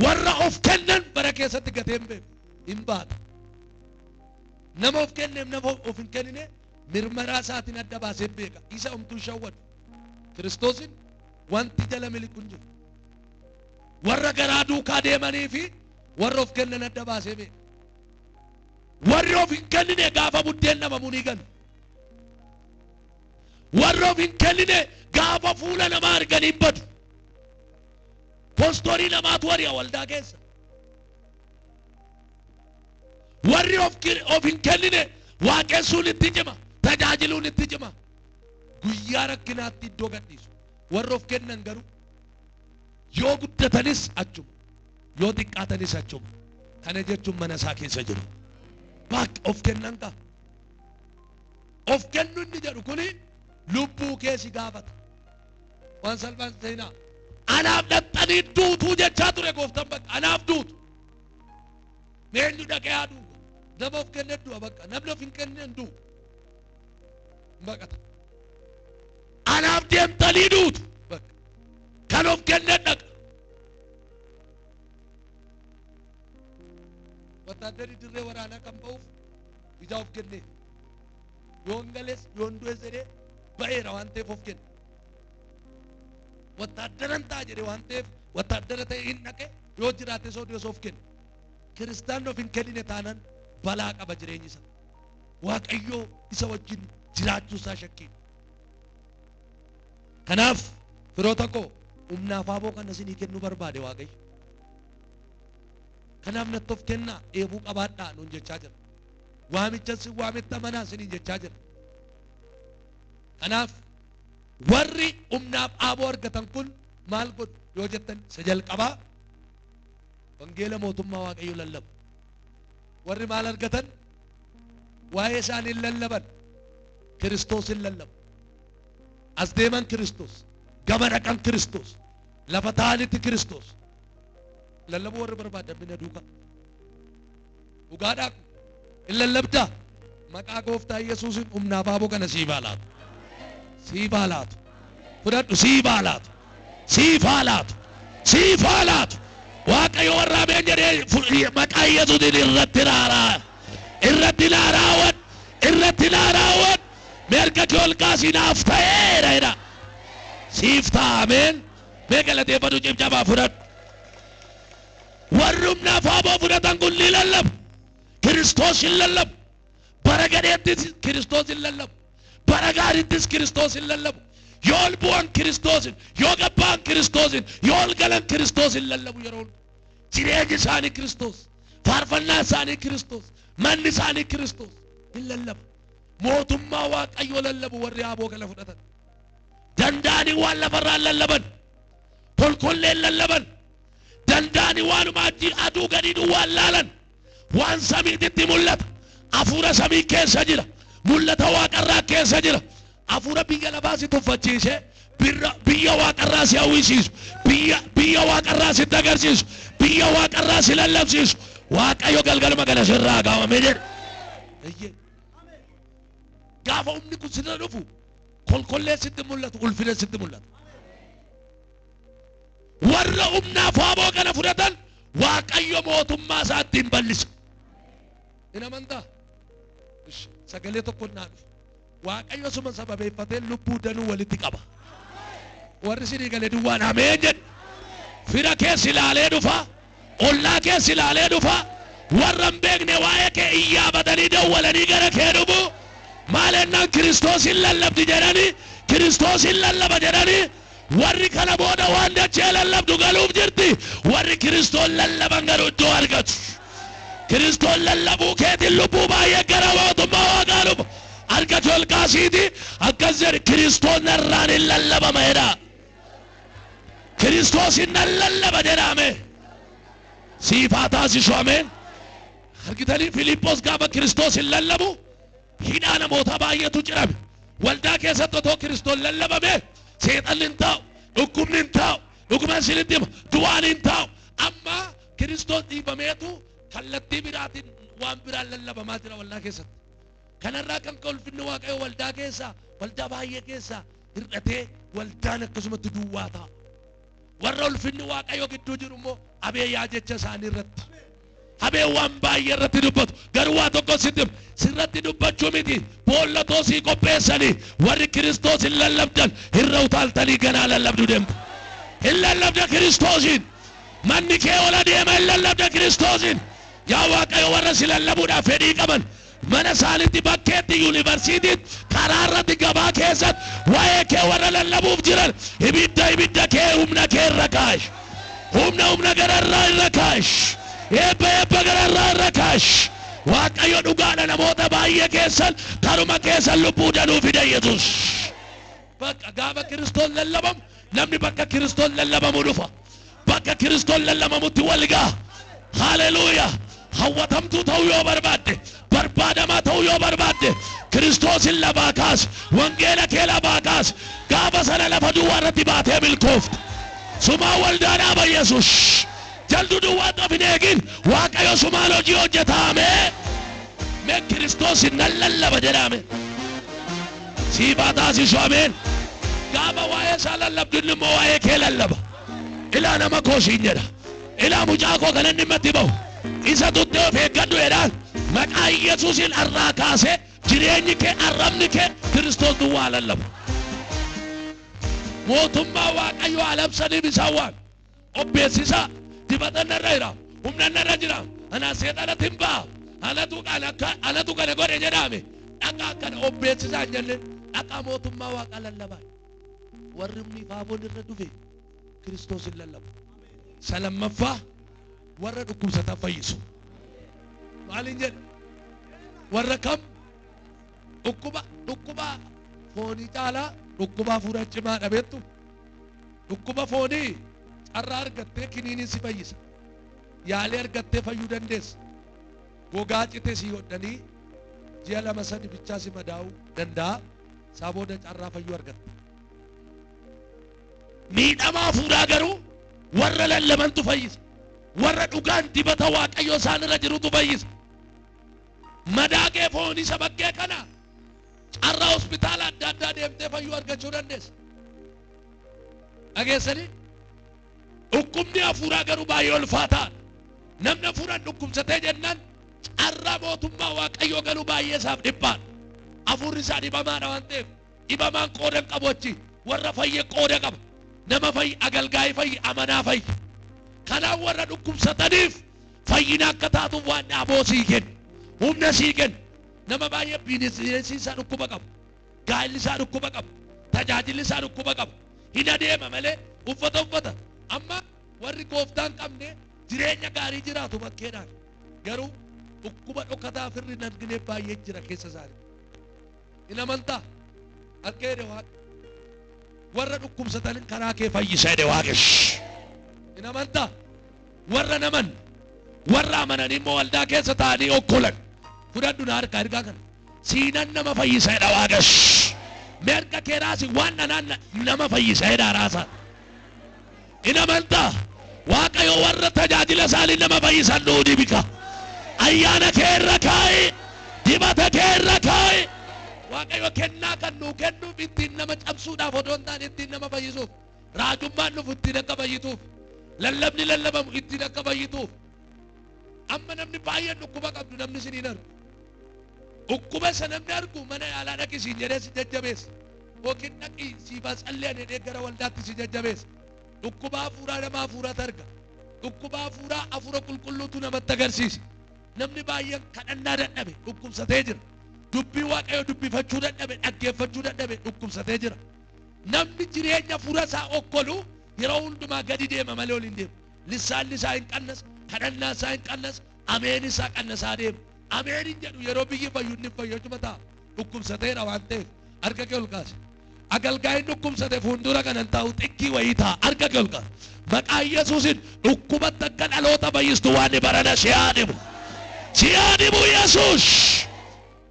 Warra of kennan bara keessatti gatee hin beeku. Hin baata. Nama of kenneef nama of hin kennine mirmaraa isaatiin adda baasee beeka. Isa homtuu shawwadu. Kiristoosin wanti jala miliqu hin jiru. Warra garaa duukaa deemanii fi warra of kennan adda baasee beeka. Warri of hin kennine gaafa buddeen dhabamuu ni ganu. Warri of hin kennine gaafa fuula namaa arganii hin badu. Postorii namaatu ari'a waldaa keessa. Warri of hin kennine waaqessuun itti cima, tajaajiluun itti cima. Guyyaa rakkinaatti iddoo gadhiisu. Warri of kennan garuu yoo guddatanis achuma, yoo xiqqaatanis achuma. Kana jechuun mana isaa keessa jiru. Baaq of kennan qaba. Of kennu inni jedhu kuni lubbuu kee si gaafata. Waan salphaan seenaa. Anaaf dhaxxanii duutuu jechaa ture gooftaan bakka anaaf duutu. Eenyu dhaqee haa du'u? Nama of kenne du'a bakka namni of hin kenne hin du'u. Baqata. Anaaf deemtanii duutu bakka. Kan of kenne dhaqa. Wattaaddarri dirree waraanaa kan ba'uuf ija of kennee. Yoon gales yoon du'es jedhee ba'eera waan ta'eef of kenne. Wattaaddaran ta'a jedhee waan ta'eef wattaaddara ta'e hin dhaqe yoo jiraate soo du'es of kenne. Kiristaanni of hin kennine taanaan balaa qaba jireenyi isaa. Waaqayyoo isa wajjin jiraachuu isaa shakkii. Kanaaf firoota koo humnaaf aboo kana isinii kennuu barbaade Waaqayyo. Kanaaf natti of kennaa dheebuu qabaadhaa nuun jechaa jira. Waamicha si waamitti amanaa isiniin jechaa jira. Kanaaf warri humnaaf aboo argatan kun maal godhu yoo jettan isa jalqabaa wangeela mootummaa Waaqayyoo lallabu. Warri maal argatan? Waa'ee isaanii lallaban. Kiristoosin lallabu. As deeman Kiristoos, gama dhaqan Kiristoos, lafa taa'anitti Kiristoos. Lallabuu warri barbaadan mina duukaa. Dhugaadhaa hin lallabdaa? Maqaa gooftaa Yesuusin humnaaf aboo kana siif haa laatu. Siif haa laatu. Fudhadhu siif haa laatu. Siif haa laatu. Siif haa laatu. Waaqayyo warra ameen jedhee maqaa Yesuusin irratti raaraa. Irratti raawwan. Irratti raawwan. Mee harka kee ol kaasii naaf ta'eera jedha. Siif ta'a ameen. Mee galateeffadhu cimcabaa fudhadhu. Warri humnaaf aboo fudhatan kun ni lallabu. Kiristoos hin lallabu. Bara gadheettis Kiristoos hin lallabu. Bara gaariittis Kiristoos hin lallabu. Yoo ol bu'an Kiristoosin, yoo gabba'an Kiristoosin, yoo ol galan Kiristoos hin lallabu yeroo hundaa. Jireenyi isaanii Kiristoos, faarfannaa isaanii Kiristoos, manni isaanii Kiristoos hin lallabu. Mootummaa Waaqayyoo lallabu warri aboo kana fudhatan. Danda'anii waan lafarraa lallaban, kolkolleen lallaban, danda'anii waanuma aduu gadi duwwaan laalan, waan samiititti mul'ata. Hafuura samii keessa jira, mul'ata waaqarraa keessa jira. Hafuura biyya lafaa si tuffachiisee biyya waaqarraa si hawwisiisu, biyya waaqarraa sitti agarsiisu, biyya waaqarraa si lallabsiisu. Waaqayyo galgaluma kana sirraa kaawwamee jedha. Gaafa humni kun sirra dhufu kolkollee sitti mul'atu, ulfina sitti mul'ata. Warra humnaaf aboo kana fudhatan Waaqayyo mootummaa isaatti hin bal'isa. Hin amantaa? Sagalee tokko naa dhufu. Waaqayyo suma sababeeffatee lubbuu danuu walitti qaba. Warri sinii galee duwwaan ameen jedhu. Fira keessa ilaalee dhufa. Ollaa keessa ilaalee dhufa. Warra hin beekne waa'ee kee iyyaafatanii dawwalanii gara kee dhufu. Maal ennaan Kiristoos hin lallabdi jedhanii, Kiristoos hin lallaba jedhanii, warri kana booda waan dachee lallabdu galuuf jirti. Warri Kiristoos lallaban garuu iddoo argatu. Kiristoos lallabuu keetiin lubbuu baay'ee gara mootummaa waaqaa dhufa. Harka kee ol kaasiiti akkas jedhi Kiristoos narraan hin lallabama jedha. Kiristoos hin lallaba jedhame. Siif haa taasisu ameen. Argitanii Filiippoos gaafa Kiristoos hin lallabu hidhaa namoota baay'eetu cirame. Waldaa keessatti otoo Kiristoos lallabame seexanni hin taa'u, dhukkubni hin taa'u, dhuguma isinitti hima, du'aan hin taa'u. Amma Kiristoos dhiibameetu kallattii biraatiin waan biraan lallabamaa jira waldaa keessatti. Kanarraa kan ka'e ulfinni Waaqayyoo waldaa keessaa, waldaa baay'ee keessaa hir'atee waldaan akkasumatti duwwaa ta'a. Warra ulfinni Waaqayyoo gidduu jiru immoo abeeyyaa jecha isaanii irratti. Habee waan baay'ee irratti dubbatu. Garuu waa tokko sitti hima. Sirratti dubbachuu miti. Boolla toosii qopheessanii warri Kiristoos hin lallabdan irra utaaltanii ganaa lallabdu deemtu. Hin lallabda Kiristoosiin. Manni kee ola deema hin lallabda Kiristoosiin. Yaa Waaqayyo warra si lallabuudhaaf fedhii qaban mana isaaniitti bakkeetti yuunivarsiitiitti karaa irratti gabaa keessatti waa'ee kee warra lallabuuf jiran ibidda ibidda kee humna kee irra kaash. Humna humna gararraa irra kaash. Eebba eebba gararraa irra kaash. Waaqayyo dhugaadha namoota baay'ee keessan karuma keessan lubbuu danuu fida Yesuus. Bakka gaafa Kiristoos lallabamu namni bakka Kiristoos lallabamu dhufa. Bakka Kiristoos lallabamutti wal ga'a. Haleluuyaa. Hawwatamtuu ta'uu yoo barbaadde, barbaadamaa ta'uu yoo barbaadde, Kiristoosin lafaa kaas, wangeela kee lafaa kaas, gaafa sana lafa duwwaa irratti baatee milkoofta. Sumaa waldaa dhaaba Yesuus. Jaldu duwwaa of hin eegin, Waaqayyo sumaan hojii hojjetaame. Mee Kiristoosin nan lallaba jedhame. Siifaa taasisu ameen. Gaafa waa'ee isaa lallabdu inni immoo waa'ee kee lallaba. Ilaa nama koo siin jedha. Ilaa mucaa koo kan inni itti bahu. Isa tuttee of eeggadhu jedhaan maqaa Yesuusiin arraa kaasee jireenyi kee arrabni kee Kiristoos duwwaa lallabu. Mootummaa Waaqayyoo alabsaniif isaan waan obbeessisaa dibata narra jira humna narra jira anaa seexanatti hin ba'a anatu kana godhe jedhame dhaqaa kana obbeessisaa hin jenne dhaqaa mootummaa Waaqaa lallabaa. Warri humni faaboon irra dhufe Kiristoos hin lallabu. Salammaffaa warra dhukkubsataa fayyisu. Maaliin jedhe? Warra kam? Dhukkuba dhukkuba foonii caalaa dhukkuba hafuura cimaa dhabeettu. Dhukkuba foonii carraa argattee kiniiniin si fayyisa. Yaalii argattee fayyuu dandeessa. Gogaa cite si hodhanii ji'a 2 3 bichaa si madaa'uu danda'a. Isaa booda carraa fayyuu argatta. Miidhama hafuuraa garuu warra lallabantu fayyisa. Warra dhugaan dibata Waaqayyoo isaan irra jirutu fayyisa. Madaaqee foonii sabakkee kana carraa hospitaala adda addaa deemtee fayyuu argachuu dandeessa. Dhageessanii? Dhukkubni hafuuraa garuu baay'ee ulfaataadha. Namni hafuuraan dhukkubsatee jennaan carraa mootummaa Waaqayyoo galuu baay'ee isaaf dhiphaadha. Hafuurri isaa dhibamaadha waan ta'eef dhibamaan qooda hin qabu achi warra fayye qooda qaba. Nama fayyi agalgaa'ii fayyi amanaa fayyi. Kanaaf warra dhukkubsataniif fayyina akka taatuuf waan dhaaboo sii kenna. Humna sii kenna. Nama baay'ee biizinesiin isaa dhukkuba qaba. Gaa'illi isaa dhukkuba qaba. Tajaajilli isaa dhukkuba qaba. Hin adeema malee uffata uffata. Amma warri gooftaan qabne jireenya gaarii jiraatu bakkeedhaan. Garuu dhukkuba dhokataa firri hin argine baay'ee jira keessa isaanii. Hin amantaa? Harka jedhe Waaqa. Warra dhukkubsatan karaa kee fayyisa jedhe Waaqesh. Hin amantaa? Warra naman warra amanan immoo waldaa keessa taa'anii okkolan. Fudhadhu na harka ergaa kana. Siinan nama fayyisa jedha Waaqesh. Mee harka kee raasi waan anaan nama fayyisa jedha raasa. Hin amantaa? Waaqayyo warra tajaajila isaanii nama fayyisan nuu dibika. Ayyaana kee irra kaa'i. Dibata kee irra kaa'i. Waaqayyo kennaa kan nuu kennuuf ittiin nama cabsuudhaaf odoo hin taane ittiin nama fayyisuuf. Raajummaan dhufu ittiin akka fayyituuf. Lallabni lallabamu ittiin akka fayyituuf. Amma namni baay'een dhukkuba qabdu namni isin hin argu. Dhukkuba isa namni argu mana yaalaa dhaqi siin jedhee si jajjabeessa. Yookiin dhaqi siifaa callee jedhee gara waldaatti si jajjabeessa. Dhukkuba hafuuraa nama hafuuraatu arga. Dhukkuba hafuuraa hafuura qulqulluutu namatti agarsiisa. Namni baay'een kadhannaa dadhabe dhukkubsatee jira. Dubbii Waaqayyoo dubbifachuu dadhabe dhaggeeffachuu dadhabe dhukkubsatee jira. Namni jireenya hafuura isaa okkolu yeroo hundumaa gadi deema malee ol hin deemu. Lissaanni isaa hin qannas, kadhannaa isaa hin qannas, ameen isaa qannasaa deema. Ameen hin jedhu yeroo biyyi fayyu inni fayyu achuma ta'a. Dhukkubsateera waan ta'eef harka kee ol kaasi. Agalgaayin dhukkubsate fuuldura kanan taa'u xiqqii wayii ta'a. Harka kee ol kaasi. Maqaa Yesuusin dhukkubatti akka dhaloota fayyistu waan barana si haa dhibu. Si haa dibu Yesuus.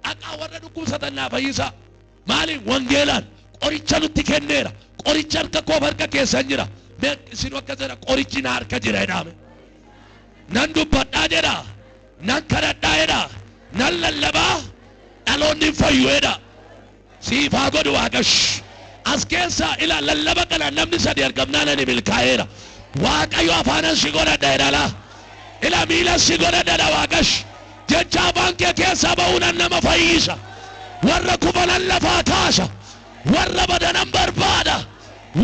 Dhaqaa warra dhukkubsatan naa fayyisaa. Maaliin? Wangeelaan. Qoricha nutti kenneera. Qoricha harka koof harka keessan jira. Mee isin akka jedha, qorichi na harka jira jedhame. Nan dubbadhaa jedha. Nan kadhadhaa jedha. Nan lallabaa. Dhaloonni hin fayyu jedha. Siif haa godhu Waaqash. As keessa ila lallaba kana namni sadi argamnaan ani milkaa'eera. Waaqayyo afaanan si godhadha jedha. Ila miila si godhadha Waaqash. Jecha afaan kee keessaa ba'uunan nama fayyisa. Warra kufanan lafaa kaasa. Warra badanan barbaada.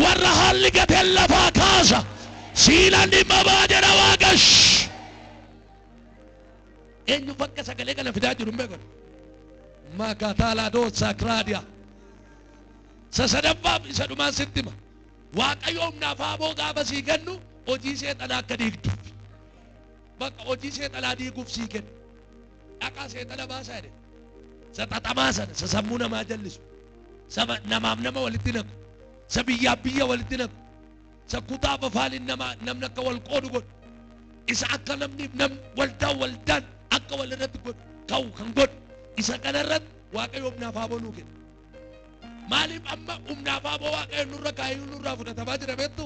Warra haalli gateen lafaa kaasa. Siinan dhimma ba'a jedha Waaqash. Eenyu bakka sagalee kana fidaa jiru hin beekan. Makataalaa dootsaa kiraadia. Sasadaffaaf isa dhumaan sitti hima. Waaqayyo humnaaf aboo gaafa sii kennu hojii seexanaa akka diigduuf. Bakka hojii seexanaa diiguuf sii kennu. Dhaqaa seexana baasaa jedhe. Isa xaxamaa sana, isa sammuu namaa jallisu. Saba namaaf nama walitti naqu. Isa biyyaaf biyya walitti naqu. Isa kutaaf afaaniin namaa namni akka wal qoodu godhu. Isa akka namni nam waldaan waldaan akka wal irratti godhu ka'u kan godhu. Isa kanarratti Waaqayyo humnaaf aboo nuu kenna. Maaliif amma humnaaf aboo Waaqayyo nurra kaayuu nurraa fudhatamaa jira beektu?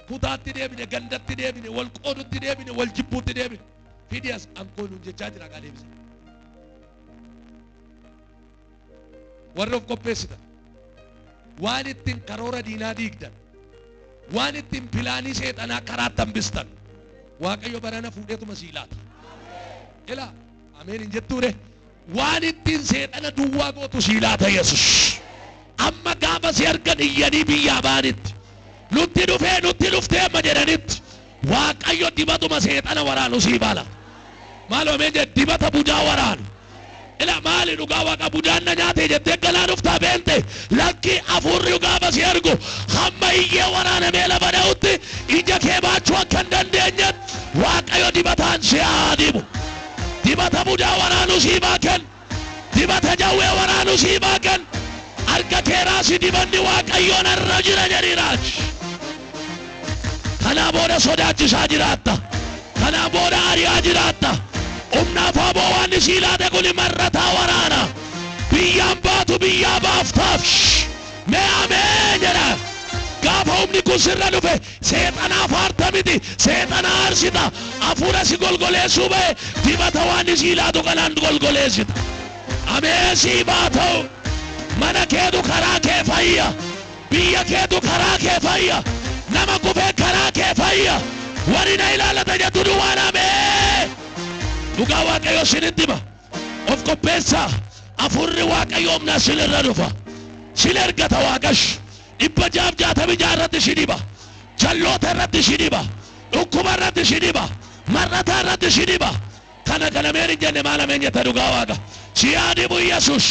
Kutaatti deebine, gandatti deebine, wal qoodutti deebine, wal jibbuutti deebine. Fidi as ankoo nuun jechaa jira kaa deebisa. Warra of qopheessitan. Waan ittiin karoora diinaa diigdan. Waan ittiin pilaanii seexanaa karaatti hambistan. Waaqayyo barana fuudheetuma sii laata. Ilaa ameen hin jettuure. Waan ittiin seexana duwwaa gootu sii laata Yesus. Amma gaafa si argan iyyanii biyyaa ba'anitti. Nutti dhufee nutti dhuftee amma jedhanitti. Waaqayyo dibatuma seexana waraanu sii baala. Maal ameen jedhe dibata budaa waraanu. Ila maali dhugaa waaqa budaan na nyaate jettee galaa dhuftaa beente. Lakki hafuurri gaafa si argu hamma iyyee waraanamee lafa dha'utti ija kee baachuu akka hin dandeenyetti Waaqayyo dibataan si haa dibu. Dibata budaa waraanu sii baa kennu. Dibata jawwee waraanu sii baa kennu. Harka kee raasi dibanni Waaqayyoon irra jira jedhi raaji. Kanaa booda sodaachisaa jiraatta. Kanaa booda ari'aa jiraatta. Humnaaf aboo waan sii laate kun marrataa waraana. Biyyaan baatu biyyaa baaftaaf. Mee ameen jedha. Gaafa humni kun sirra dhufe seexanaaf aarta miti, seexana aarsita. Hafuura si golgoleessuu ba'e dibata waan sii laatu kanaan golgoleessita. Ameen sii baa ta'u. Mana keetu karaa kee fayya. Biyya keetu karaa kee fayya. Nama kufee karaa kee fayya. Warri na ilaalata jettu duwwaan ameen. Dhugaa Waaqayyo isinitti hima. Of qopheessaa. Hafuurri Waaqayyo humna isinirra dhufa. Sin ergata Waaqash. 666 irratti si diba. Jalloota irratti si diba. Dhukkuba irratti si diba. Marrataa irratti si diba. Kana kana meen hin jenne maal ameen jetta dhugaa Waaqa. Si haa dibu Yesuus.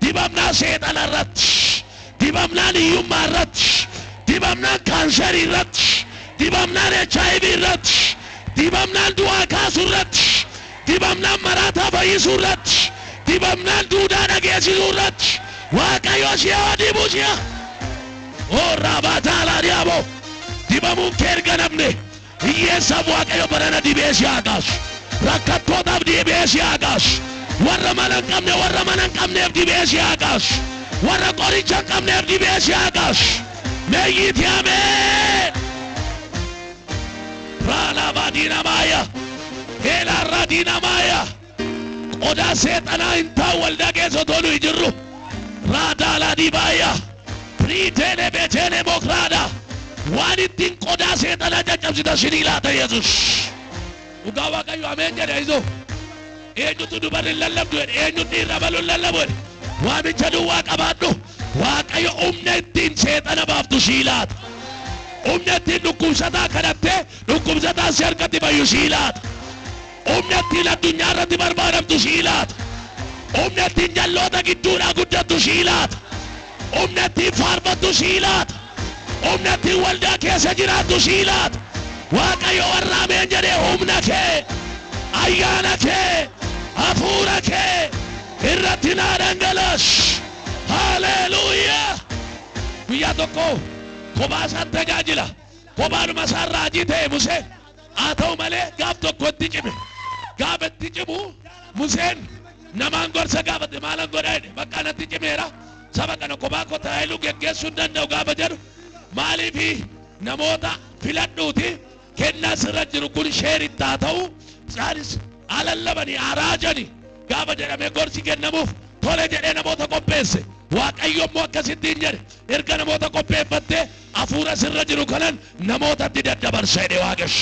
Dibamnaa seexana irratti. Dibamnaan hiyyummaa irratti. Dibamnaan kaanserii irratti. Dibamnaan HIV irratti. Dibamnaan du'aa kaasuu irratti. Dibamnaan maraataa fayyisuu irratti. Dibamnaan duudaa dhageessisuu irratti. Waaqayyo si haa dibu si haa. Orraa baataalaa diyaaboo. Dibamuun kee erga namne. Hiyyeessaaf Waaqayyo barana dibee si haa kaasu. Rakkattootaaf dibee si haa kaasu. Warra mana hin qabne warra mana hin qabneef dibee si haa kaasu. Warra qoricha hin qabneef dibee si haa kaasu. Meeyyiiti ameen. Raalabaa diinamaaya. Heelaarraa diinamaaya. Qodaa seexanaa hin taa'u waldaa keessa otoo nuyi jirru. Raadaalaa dibaaya. Piriiteele beeteele mokraada. Waan ittiin qodaa seexanaa caccabsita sinii laata Yesuus. Dhugaa Waaqayyo ameen jedhe iso. Eenyutu dubarri hin lallabdu jedhe, eenyutu dhiirra baluu hin lallabu jedhe. Waamicha duwwaa qabaadhu. Waaqayyo humna ittiin seexana baaftu sii laata. Humna ittiin dhukkubsataa kadhattee dhukkubsataan si harkatti fayyu sii laata. Humna ittiin addunyaa irratti barbaadamtu sii laata. Humna ittiin jalloota gidduudhaa guddattu sii laata. Humna ittiin faarfattu sii laata. Humna ittiin waldaa keessa jiraattu sii laata. Waaqayyo warra ameen jedhee humna kee, ayyaana kee, hafuura kee irratti naa dhangalaas. Haleluuyaa. Guyyaa tokko kophaa isaan tajaajila. Kophaadhuma isaan raajii ta'e Museen. Haa ta'u malee gaaf tokko itti cime. Gaafa itti cimu Museen namaan gorsa gaafate, maalan godha jedhe. Bakka natti cimeera, saba kana kophaa koo tajaajiluu geggeessuu hin danda'u gaafa jedhu, maaliifi namoota filadhuuti kennaa sirra jiru kun sheeritti haa ta'u, isaanis alallabanii araajani gaafa jedhamee gorsi kennamuuf, tole jedhee namoota qopheesse. Waaqayyo immoo akkasitti hin jedhe, erga namoota qopheeffattee hafuura sirra jiru kanan namootatti daddabarsa jedhe Waaqesh.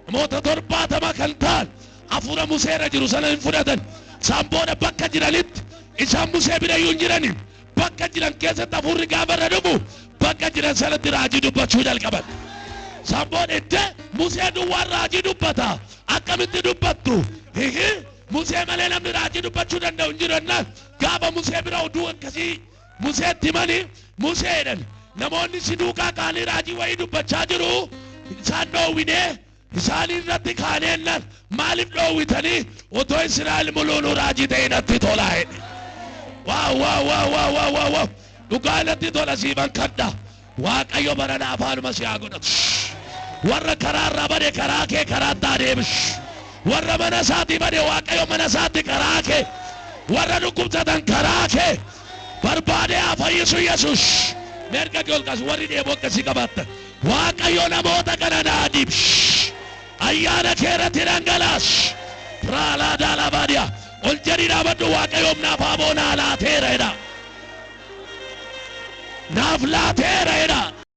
Namoota 70 kan ta'an hafuura Museerra jiru sana hin fudhatan. Isaan booda bakka jiranitti, isaan Musee bira iyyuu hin jirani, bakka jiran keessatti hafuurri gaafa irra dhufu bakka jiran sanatti raajii dubbachuu jalqaban. Isaan booda itti Musee duwwaan raajii dubbata, akkamitti dubbattu? Hihi, Musee malee namni raajii dubbachuu danda'u hin jiru jennaan, gaafa Musee bira oduu akkasii Museetti himanii, Musee jedhan, namoonni si duukaa kaanii raajii wayii dubbachaa jiru, isaan dhoowwinee isaan irratti kaaneennan, maaliif dhoowwitanii? Otoo Israa'el muluunuu raajii ta'e natti tolaa jedhe. Waaw waaw waaw waaw waaw waaw waaw, dhugaa natti tola. Siifan kadha, Waaqayyo barana afaanuma si haa godhatu. Warra karaa irraa bade karaa kee karaatti haa deebisu. Warra mana isaatii bade Waaqayyo mana isaatti karaa kee, warra dhukkubsatan karaa kee barbaadee haa fayyisu Yesus. Mirga kee ol kaasu, warri dheeboo akkasii qabaattan. Waaqayyo namoota kana naa dibs, ayyaana kee irratti dhangalaas. Raalaa daalabaadiyaa ol jedhii dhaabadhu. Waaqayyo naaf aboo naa laateera jedha, naaf laateera jedha.